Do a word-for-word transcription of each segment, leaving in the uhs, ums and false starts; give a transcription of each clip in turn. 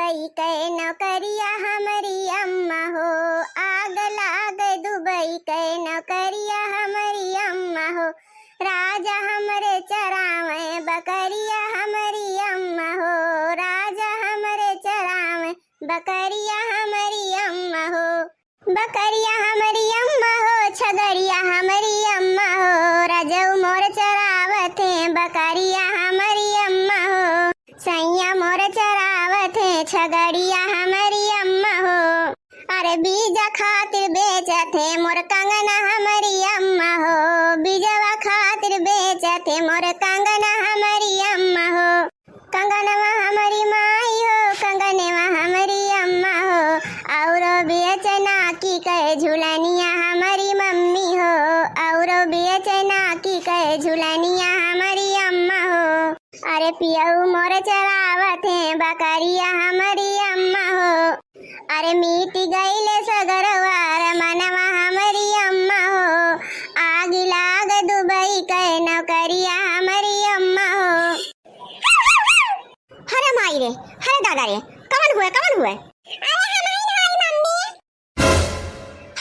दुबई के नौकरिया हमरी अम्मा हो, आग लाग दुबई के नौकरिया हमरी अम्मा हो। राजा हमरे चरावे बकरिया हमरी अम्मा हो, राजा हमरे चरावे बकरिया हमरी अम्मा हो। बकरिया हमरी अम्मा हो, छगड़िया हमरी अम्मा हो, रजऊ मोर चरावत हैं बकरिया हमरी अम्मा हो। सैया मोर चरावत हैं छगड़िया हमरी अम्मा हो। अरे बीजा खातिर बेचत हैं मोर कंगना हमरी अम्मा हो, बीजवा खातिर बेचत हैं मोर कंगना हमरी अम्मा हो। कंगनवा हमरी माई हो, कंगनवा हमरी अम्मा हो, औरो बेचना की कहे झुलनिया हमरी मम्मी हो, औरो बेचना की कहे झुलनिया हमरी अम्मा हो। अरे पियऊ मोर चरावत हैं बकरिया हमरी अम्मा हो। अरे मीट गईले सगरवा रे मनवा हमरी अम्मा हो। आग लाग दुबई के नौकरिया हमरी अम्मा हो। हरे माई रे, हरे दादा रे, कवन हुए, कवन हुए? अरे हमारी हमारी मम्मी।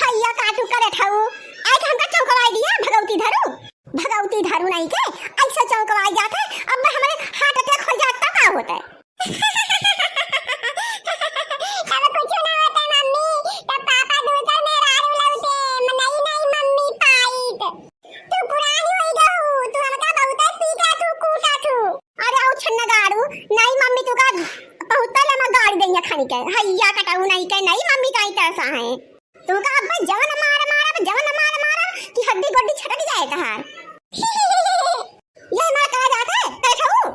हैया काटू करे ठाऊ, आई के हमका चौंकवाई दिया, भगवती धरू, भगवती धरू नहीं के, ऐसा चौंकवाई जात है, अब हमरे heart attack हो जात तो का होत है? तब कुछ ना होत है मम्मी, तब पापा दूसर मेहरारू लौटे, नई नई मम्मी पाइत। तू पुरानी होई गऊ, तू हमका बहुते पीटा तू, कूटा तू। अरे आओ छन्ना गाड़ू, नई मम्मी तू का बहुते ले मैं गाड़ी देंगे खानी के। हैया कटाऊ नहीं के, नई मम्मी का ही तरसा है। तू का अब्बे जवन मार मार, अब जवन मार मार कि हड्डी गोड्डी छटक जाए तहार। ये मार करा जात है, करे खाऊ।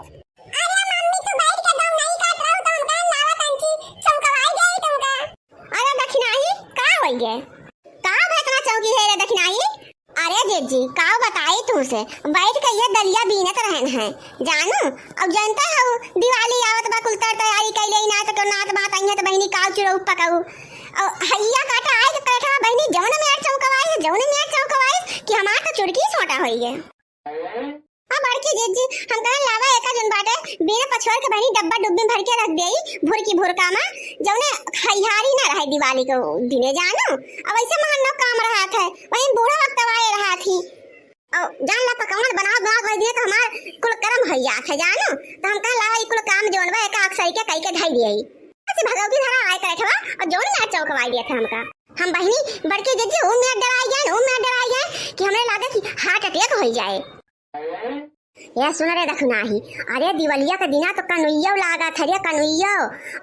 अरे मम्मी तू बैठ के दऊ नहीं काट रहू तो हमका लावा कंची चौंकवाई गई तुमका। अरे दखिनाही, का होई गे? का भे इतना चौंकी है रे दखिनाही? अरे जिज्जी, का बताई तुमसे, बैठ के ये दलिया बीनत रहन है, जानू। अब जानते हो, दिवाली आवत बा, कुल तर तैयारी कैले ही ना तो नात बात आई है तो बहिनी काव चिरऊ पकाऊ। और हैया काटा आए के बैठा बहिनी, जौन में यार चौंकवाई है, जौन में यार चौंकवाई कि हमार तो चुड़की सोटा होई है। अब बड़की जिज्जी, हम कहे लावा एका जौन बाटे, बिना पछोर के बहिनी डब्बा डुब्बी भर के रख देई, भुरकी भुरका में, जौने खैहारी ना रहे दिवाली के दिने जानू। अब ऐसे महान लोग काम रहा थे, वहीं बूढ़ा वक्त आए रहा थी। और जान ला पकवान बनावत बनावत वही दिने तो हमार कुल कर्म हो जात है जानू। तो हम कहे लावा ई कुल काम जौन बा एका अक्सर के कई के धई दिए। अच्छा भगवती धरा आए करे ठवा और जौन में चौकवाई दिया था हमका। हम बहिनी बड़की जिज्जी ऊ में डराई गए, ऊ में डराई गए कि हमरे लागे कि heart attack हो जाए। या सुन रे दखिनाही, अरे दिवलिया के दिना तो कनुइयो लागत है रे कनुइयो,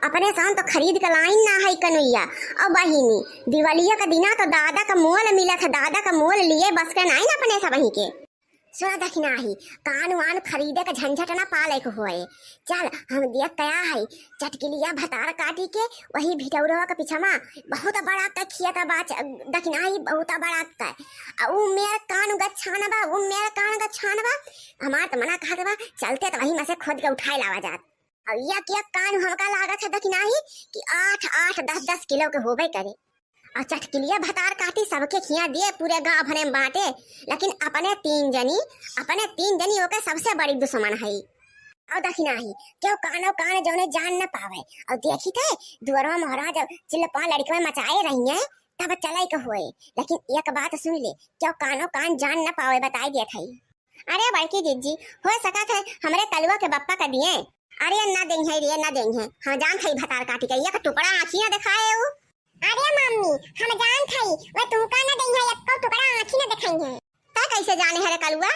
अपने सान तो खरीद के लाइन ना है कनुइया। अब बहिनी दिवलिया के दिना तो दादा का मोल मिलत है, दादा का मोल लिए बस के नाइन अपने सब वहीं के। सुन दखिनाही, कान वान खरीदे के झंझट ना पाले के होए। चल हम दिया कया है चटकिलिया भतार काटी के वही भिटौरवा के पीछा मा बहुत बड़ा क खिया था बाच दखिनाही, बहुत बड़ा क। आ ऊ मेर कान गच्छान बा, ऊ मेर कान गच्छान बा। हमार त मना कहत बा, चलते त वही में से खोद के उठाए लावा जात। अब यक यक कान हमका लागत है दखिनाही कि आठ आठ दस दस किलो के होबे करे। और चटकिलिया भतार काटी सबके खिया दिए, पूरे गांव भरे में बांटे, लेकिन अपने तीन जनी, अपने तीन जनी ओके सबसे बड़ी दुश्मन है। और दखिनाही, क्यों कानो कान जौने जान न पावे। और देखी थे, दुअरवा मोहरा जब चिल्लपा लड़कवा मचाए रही है, तब चले के होए। लेकिन एक बात सुन ले, क्यों कानो कान जान न पावे, बताई दिए थे। अरे बड़की जिज्जी, हो सकत है हमरे कलुआ के बप्पा का दिए। अरे ना देंगे रे, ना देंगे, हम जान थे भतार काटी के एक टुकड़ा आँखी ना दिखाए ऊ। अरे मम्मी, हम जान थे, वो तुमका ना देंगे, एको टुकड़ा आँखी ना दिखाई है। तै कैसे जाने है रे कलुआ?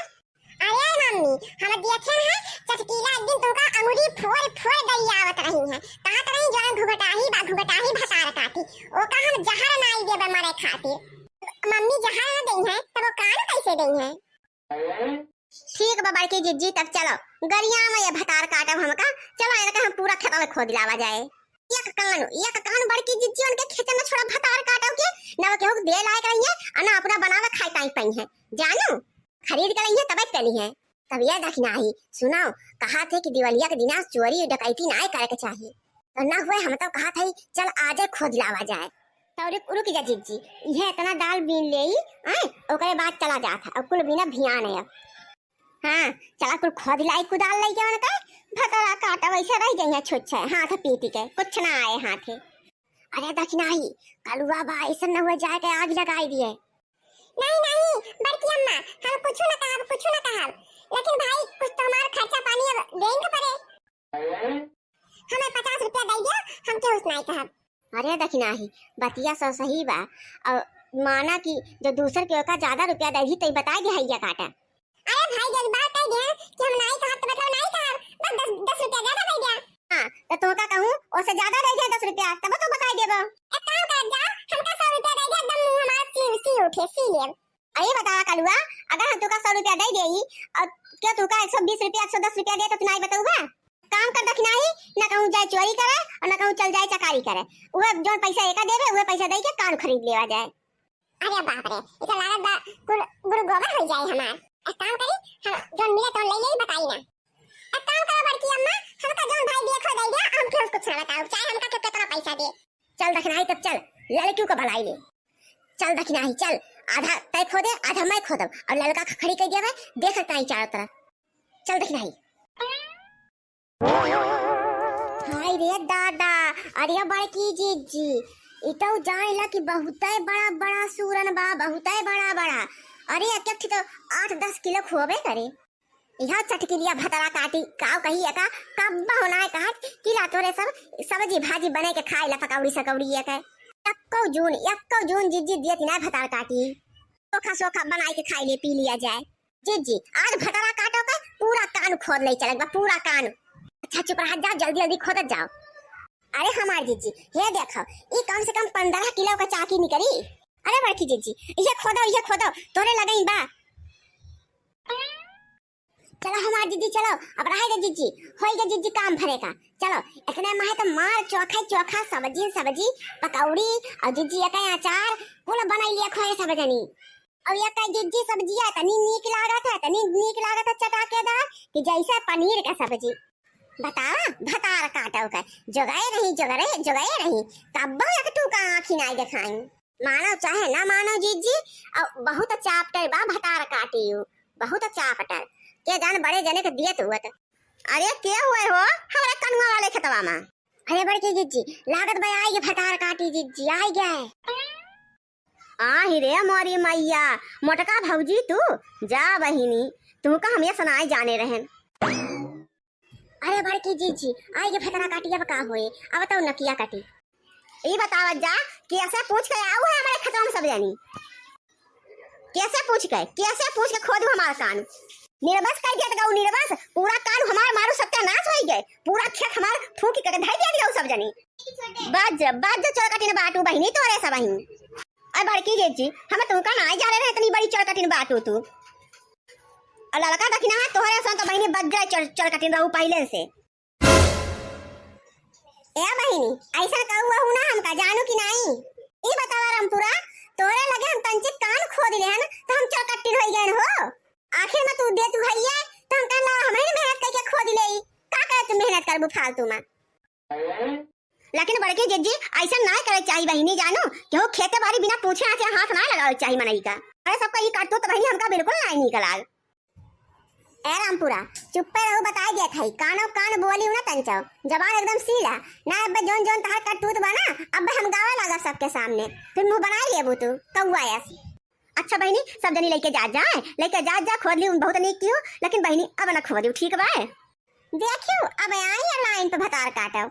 अरे मम्मी, हम देखे हैं, चटकीला एक दिन तुमका अंगुरी फोड़ फोड़ गरियावत रही है। कहत रही, "जौन घुघटाही बा, घुघटाही भतार काटी, ओका हम जहर नाई देबे मरे खातिर।" मम्मी जहर न देई है, तब वो कान कैसे देई है? ठीक बा बड़की जिज्जी, तब चलो गरिया में ये भतार काटब हमका। चलो इनका हम पूरा खेतवा में खोद लावा जाए। एक कान, एक कान बड़की जिज्जी उनके खेते में छोड़ा भतार काटब के, ना वो केहू के दे लायक रही है, और ना अपना बनावे खाए ताई पाई है। जानू, खरीद के लइहे तबे पेनी है। तब ये दखिनाही, सुनाओ, कहा थे कि दिवलिया के दिना चोरी डकैती नाय करे के चाही। तो ना हुए, हम तो कहा थे, चल आजे खोद लावा जाए। तो रुक, रुक जा जिज्जी, ये इतना दाल बीन लेई, आए, ओकरे बाद चला जात है, अब कुल बिना भियान है अब। हाँ, चला कुल खोद लाई कुदाल लई के उनका, भतरा काटा वैसे रह गई है छुच्छे, हाथ पीटी के, कुछ ना आए हाथे। अरे दखिनाही, कलुआ बा, ऐसा न हुआ जाए के आग लगाई दिए। नहीं, नहीं, बड़की अम्मा, हम कुछ न कहब, कुछ न कहब। लेकिन भाई, कुछ तो हमार खर्चा पानी अब देंगे पड़े। हमें पचास रुपया दे दिया, हम केहू से नहीं कहब। अरे दखिनाही, बतिया सो सही बा। और माना कि जो दूसर के ओका ज्यादा रुपया दे दी, तो ई बताई दे हैया काटा। अरे भाई, जब बात कह दिया कि हम नहीं कहब, तो मतलब नहीं कहब। बस दस, दस रुपया ज्यादा दे दिया। हाँ, तो तोहका कहूँ, ओसे ज्यादा दे दिया दस रुपया, तब तो बताई देबो। एक काम कर जा, हमका सौ रुपया दे दिया, एकदम मुंह हमार सी, सी उठे, सी लेब। अरे बता कलुआ, अगर हम तोका सौ रुपया दे देई और क्यों तोका एक सौ बीस रुपया, एक सौ दस रुपया दे, तो तू नहीं बतउबा? काम कर दखिनाही, ना कहूँ जाए चोरी करे और ना कहूँ चल जाए चकारी करे। उहे जौन पैसा एका देबे, उहे पैसा दे के कान खरीद लेवा जाए। अरे बाप रे, इका लागत बा कुल गुरु गोबर हो जाए हमार। एक काम करी, हम जौन मिले तौन ले लेई, बताई ना। एक काम करो बड़की अम्मा, हमका जौन भाई दिए खो दे दे, हम केहू कुछ ना बताओ, चाहे हमका के कितना पैसा दे। चल दखिनाही तब चल, लड़कियों का भलाई ले। चल दखिनाही चल, आधा तय खोदे, आधा मैं खोदब और ललका खखड़ी कह दिया मैं, देख सकता है चारों तरफ। चल दखिनाही। हाय रे दादा, अरे बड़की जिज्जी, ई तो जान ला कि बहुते बड़ा बड़ा सूरन बा, बहुते बड़ा बड़ा। अरे एक एक ठे तो आठ दस किलो खोबे करे। यह चटकिलिया भतरा काटी, काव कही एका, कब्बा होना है कहत कि ला तोरे सब सब्जी भाजी बने के खाए ला, पकौड़ी सकौड़ी एके। यक्को जून, यक्को जून जिज्जी दियत ना भतार काटी। सोखा सोखा बनाई के खाई ले, पी लिया जाए। जिज्जी, आज भतरा काटो के पूरा कान खोद ले चलक बा, पूरा कान। अच्छा चुप रह जाओ, जल्दी जल्दी खोदत जाओ। अरे हमार जिज्जी, हे देखो, ई कम से कम पन्द्रह किलो का चाकी निकली। अरे बड़की जिज्जी, ये खोदो, ये खोदो, तोरे लगई बा। चलो हमार जिज्जी, चलो, अब रहे दे जिज्जी, होई गए जिज्जी काम भरे का। चलो, इतने माहे तो मार चोखा ही चोखा, सब्जी सब्जी, पकौड़ी और जिज्जी एक अचार, कुल बनाई लिया खोए सब जनी। और ये कई जिज्जी सब्जिया इतनी नीक लागत है, इतनी नीक लागत है चटाकेदार कि जैसे पनीर का सब्जी। बतावा, भतार काटो का, जोगाए रही, जोगरे, जोगाए रही, कब्बो एक टूका आँखी नाई देखाई। मानो चाहे ना मानो जिज्जी, अब बहुत चापटर बा भतार काटियो, बहुत चापटर। के जान बड़े जने के दियत हुअत। अरे के हुए हो हमरा कनुआ वाले खेतवा में? अरे बड़की जिज्जी, लागत बा आई गे भतार काटी जिज्जी, आई गे। आही रे मोरी मैया, मोटका भौजी तू, जा बहिनी, तू का हम ये सनाई जाने रहन। अरे बड़की जिज्जी, आई गे भतरा काटी, अब का होए, अब तो नकिया काटी। ई बतावत जा, कैसे पूछ के आऊ है हमारे खेतवा में सब जानी? कैसे पूछ के, कैसे पूछ के खोदू हमार कान? निर्बस कर दिया तो गऊ निर्बस, पूरा कान हमार मारू सत्यानाश होई गए, पूरा खेत हमार फूंक के धर दिया गऊ सब जानी। बाज, बाज चोर कटिन बाटू बहिनी तोरे सब बहिनी। अरे बड़की जिज्जी, हम तुमका ना जाने रहे इतनी बड़ी चोर कटिन बाटू तू। और लड़का दखिना है तोहरे सन तो बहिनी बज जाए चोर, चोर कटिन रहू पहले से। ए बहिनी, ऐसा कहू वहू ना हमका जानू कि नाई? ई बतावा रामपुरा, तोरे लगे हम तंचित कान खोद लेहन, तो हम चौकट्टी होई गए हो। आखिर में तू दे तू हइये, तो हम कहला हमरे मेहनत करके खोद लेई। का करे तू मेहनत करबू फालतू में? लेकिन बड़की जिज्जी, ऐसा ना करे चाही बहिनी जानू, केहू खेते बारी बिना पूछे आछे हाथ ना लगावे चाही मनई का। अरे सबका ई करतूत बहिनी हमका बिल्कुल ना नीक लाग। ए रामपुरा, चुप्पे रहू, बताई देत हई, कानो कान बोली ना तंचो, जबान एकदम सीला। ना अब जौन जौन तहार करतूत बा ना, अब हम गावे लागब सबके सामने, फिर मुंह बनाई लेबू तू कौआ यस। अच्छा बहिनी, सब जनी लेके जा जाए, लेके जा जा, खोद ली बहुत नीक कियो, लेकिन बहिनी अब ना खोदियो, ठीक बा? देखियो, अब आई है लाइन पे भतार काटो।